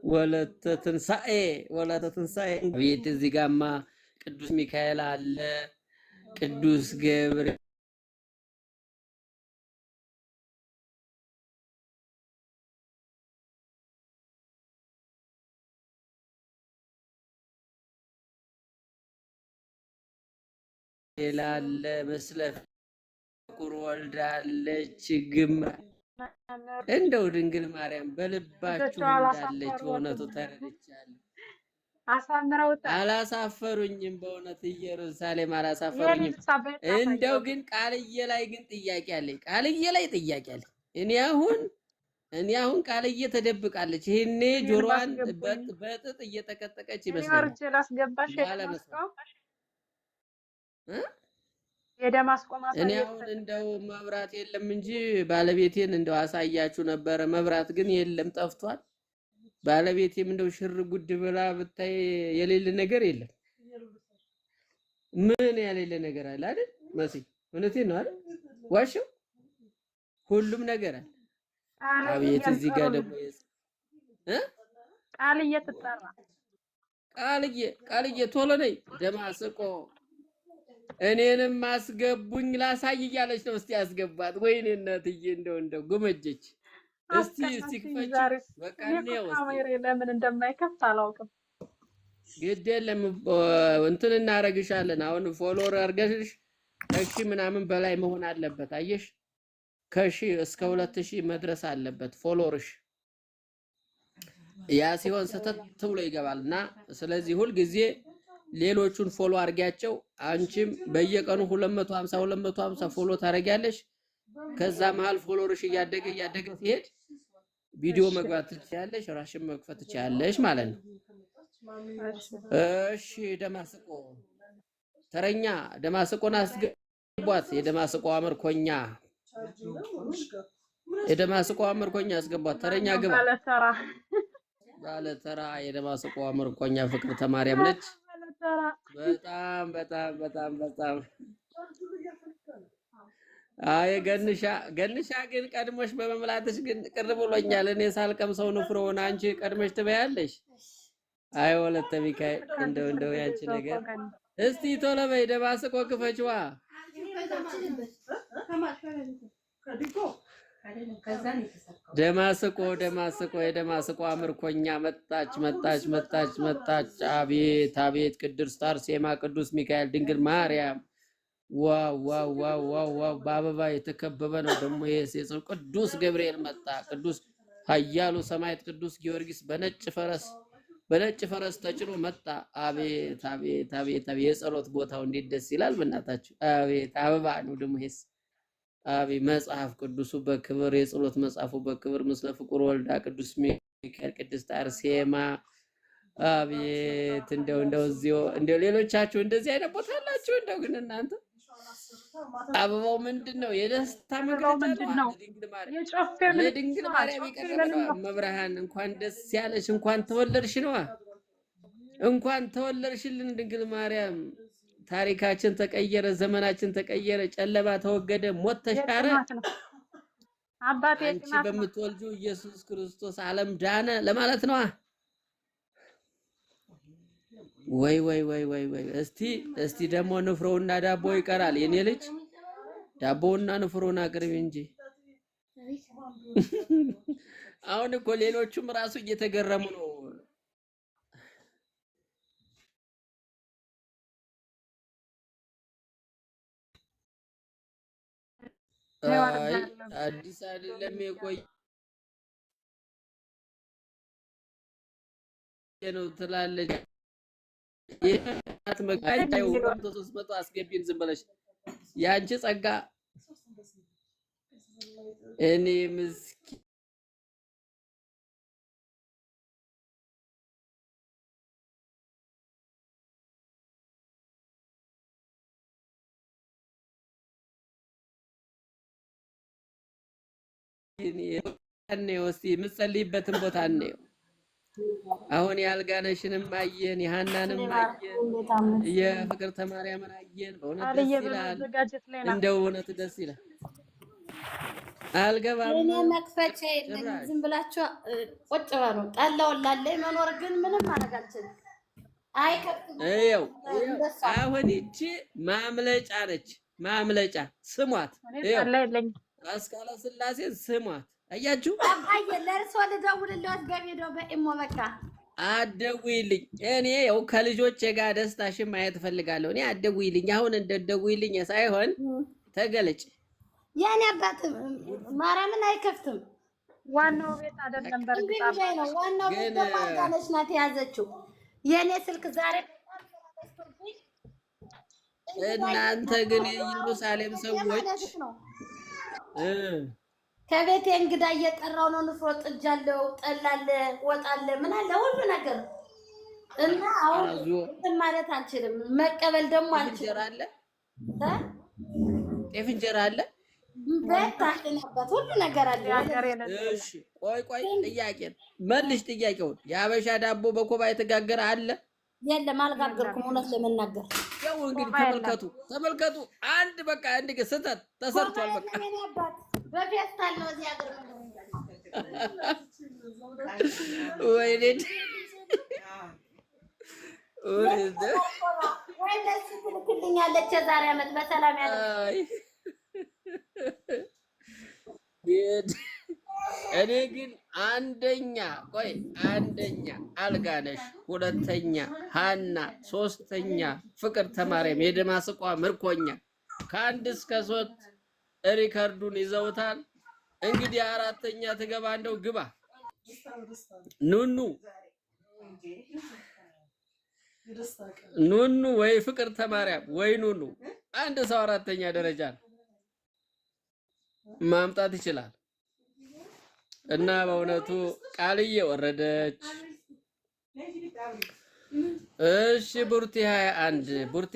ወለተ ትንሣኤ፣ ወለተ ትንሣኤ። ቤት እዚህ ጋማ ቅዱስ ሚካኤል አለ፣ ቅዱስ ገብርኤል አለ፣ ምስለ ፍቁር ወልዳለች ግም እንደው ድንግል ማርያም በልባችሁ እንዳለች በእውነቱ ተረድቻለሁ። አሳምረውታል። አላሳፈሩኝም። በእውነት ኢየሩሳሌም አላሳፈሩኝም። እንደው ግን ቃልዬ ላይ ግን ጥያቄ አለኝ። ቃልዬ ላይ ጥያቄ አለኝ። እኔ አሁን ቃልዬ ተደብቃለች። ይሄኔ ጆሮዋን በጥጥ እየጠቀጠቀች ይመስለኛል። የደማስቆ እኔ አሁን እንደው መብራት የለም እንጂ ባለቤቴን እንደው አሳያችሁ ነበረ። መብራት ግን የለም ጠፍቷል። ባለቤቴም እንደው ሽር ጉድ ብላ ብታይ የሌለ ነገር የለም። ምን ያሌለ ነገር አለ አይደል? መሲ እውነቴን ነው አይደል? ዋሸው? ሁሉም ነገር አለ። አቤት እዚህ ጋር ደግሞ ቃልዬ ትጠራ። ቃልዬ ቃልዬ ቶሎ ነይ ደማስቆ እኔንም አስገቡኝ ላሳይ እያለች ነው። እስቲ አስገባት። ወይኔ እናትዬ እንደው እንደው ጉመጀች። እስቲ እስቲ ክፈች። በቃ እንየው እስቲ። ለምን እንደማይከፍት አላውቅም። ግድ የለም እንትን እናረግሻለን። አሁን follower አድርገሽ ከሺ ምናምን በላይ መሆን አለበት። አየሽ፣ ከሺ እስከ 2000 መድረስ አለበት follower ሽ። ያ ሲሆን ሰተት ብሎ ይገባል። እና ስለዚህ ሁል ጊዜ ሌሎቹን follow አድርጊያቸው። አንቺም በየቀኑ 250 250 follow ታደርጊያለሽ። ከዛ መሀል follower ሽ እያደገ እያደገ ሲሄድ ቪዲዮ መግባት ትችያለሽ፣ ራሽን መክፈት ትችያለሽ ማለት ነው። እሺ ደማስቆ ተረኛ ደማስቆን አስገቧት። የደማስቆ ምርኮኛ፣ የደማስቆ ምርኮኛ አስገቧት። ተረኛ ግባ። ባለተራ የደማስቆ ምርኮኛ ፍቅርተ ማርያም ነች። በጣም በጣም በጣም በጣም አይ ገንሻ ገንሻ ግን ቀድሞሽ በመምላትሽ ግን ቅር ብሎኛል። እኔ ሳልቀምሰው ንፍሮውን አንቺ ቀድመሽ ትበያለሽ። አይ ወለተ ሚካኤል እንደው እንደው ያንቺ ነገር። እስቲ ቶሎ በይ ደማስቆ ክፈችዋ። ደማስቆ ደማስቆ የደማስቆ ምርኮኛ መጣች መጣች መጣች መጣች። አቤት አቤት! ቅድስት አርሴማ፣ ቅዱስ ሚካኤል፣ ድንግል ማርያም። Wow wow wow wow wow! በአበባ የተከበበ ነው ደግሞ ይሄ ቅዱስ ገብርኤል መጣ። ቅዱስ ኃያሉ ሰማዕት ቅዱስ ጊዮርጊስ በነጭ ፈረስ በነጭ ፈረስ ተጭኖ መጣ። አቤት አቤት አቤት አቤት! የጸሎት ቦታው እንዴት ደስ ይላል! በእናታችሁ አቤት! አበባ ነው ደግሞ ይሄስ። አቤት መጽሐፍ ቅዱሱ በክብር፣ የጸሎት መጽሐፉ በክብር፣ ምስለ ፍቁር ወልዳ ቅዱስ ሚካኤል፣ ቅድስት አርሴማ። አቤት እንደው እንደው እዚሁ እንደው ሌሎቻችሁ እንደዚህ አይነት ቦታ አላችሁ? እንደው ግን እናንተ አበባው ምንድን ነው? የደስታ መግለጫ ነው። ለድንግል ማርያም የቀረበ ነው። መብርሃን እንኳን ደስ ያለሽ፣ እንኳን ተወለድሽ ነዋ። እንኳን ተወለድሽልን ድንግል ማርያም። ታሪካችን ተቀየረ፣ ዘመናችን ተቀየረ፣ ጨለማ ተወገደ፣ ሞት ተሻረ። አባቴ አንቺ በምትወልጂው ኢየሱስ ክርስቶስ ዓለም ዳነ ለማለት ነዋ። ወይ ወይ ወይ ወይ ወይ! እስቲ እስቲ ደግሞ ንፍሮውና ዳቦ ይቀራል። የኔ ልጅ ዳቦውና ንፍሮውን አቅርቢ እንጂ። አሁን እኮ ሌሎቹም ራሱ እየተገረሙ ነው። አይ አዲስ አይደለም የቆየ ነው ትላለች። 300 አስገቢን ዝም ብለሽ የአንቺ ጸጋ እኔ ምስኪን እንየው እስኪ የምትጸልይበትን ቦታ እንየው። አሁን የአልጋነሽንም አየን፣ የሀናንም አየን፣ የፍቅርተ ማርያምን አየን። በእውነት ደስ ይላል። እንደው እውነት ደስ ይላል። አልገባም እኔ መክፈቻ የለኝም። ጭራሽ። ዝም ብላችሁ ቁጭ በሉ። ጠላውን ላለኝ መኖር ግን ምንም ማድረግ አልችልም። አይከፍትም። ይኸው ይኸው እንደሷ አሁን ይቺ ማምለጫ ነች፣ ማምለጫ ስሟት። እኔ ይኸው ጠላ የለኝም። አስካለ ስላሴን ስሟት። አያችሁ፣ አባዬ ለእርሶ ልደውልልዎት በቪዲዮ በኢሞ በቃ አትደውይልኝ። እኔ ያው ከልጆቼ ጋር ደስታሽን ማየት እፈልጋለሁ። እኔ አትደውይልኝ። አሁን እንደደውይልኝ ሳይሆን ተገለጭ። የኔ አባት ማርያምን አይከፍትም። ዋናው ቤት አይደለም። እምቢ በእርግጥ ብሎኝ ነው። ዋናው ቤት ግን ደግሞ አልጋነሽ ናት የያዘችው። የእኔ ስልክ ዛሬ በጣም ስራ በዝቶብኝ እንግዳ እናንተ ግን የኢየሩሳሌም ሰዎች ማለት ነው። እ ከቤቴ እንግዳ እየጠራው ነው። ንፍሮ ጥጅ አለው፣ ጠላ አለ፣ ወጥ አለ፣ ምን አለ ሁሉ ነገር እና አሁን አዞ እንትን ማለት አልችልም፣ መቀበል ደግሞ ጤፍ አልችልም። እንጀራ አለ፣ እ? ጤፍ እንጀራ አለ። ቤት አለን አባት ሁሉ ነገር አለ። የሀገር የሌለ እሺ ቆይ ቆይ፣ ጥያቄን መልሽ። ጥያቄውን የሀበሻ ዳቦ በኮባ የተጋገረ አለ? የለም አልጋገርኩም፣ እውነት ለመናገር ያው እንግዲህ ኮባ የለም። ተመልከቱ፣ ተመልከቱ። አንድ በቃ አንድ ስህተት ኮባ ተሰርቷል። በቃ የለም የኔ አባት፣ በፌስታል ነው እዚህ ሀገር ምግብ ወይኔ ወይኔ፣ ወይ ለሱ ትልክልኛለች የዛሬ ዓመት በሰላም ያለ አይ ግን እኔ ግን አንደኛ ቆይ አንደኛ አልጋነሽ፣ ሁለተኛ ሀና፣ ሶስተኛ ፍቅርተ ማርያም የደማስቋ ምርኮኛ ከአንድ እስከ ሶስት ሪከርዱን ይዘውታል። እንግዲህ አራተኛ ትገባ እንደው ግባ ኑኑ ኑኑ ወይ ፍቅርተ ማርያም ወይ ኑኑ፣ አንድ ሰው አራተኛ ደረጃ ማምጣት ይችላል። እና በእውነቱ ቃልዬ ወረደች። እሺ ቡርቲ 21 ቡርቲ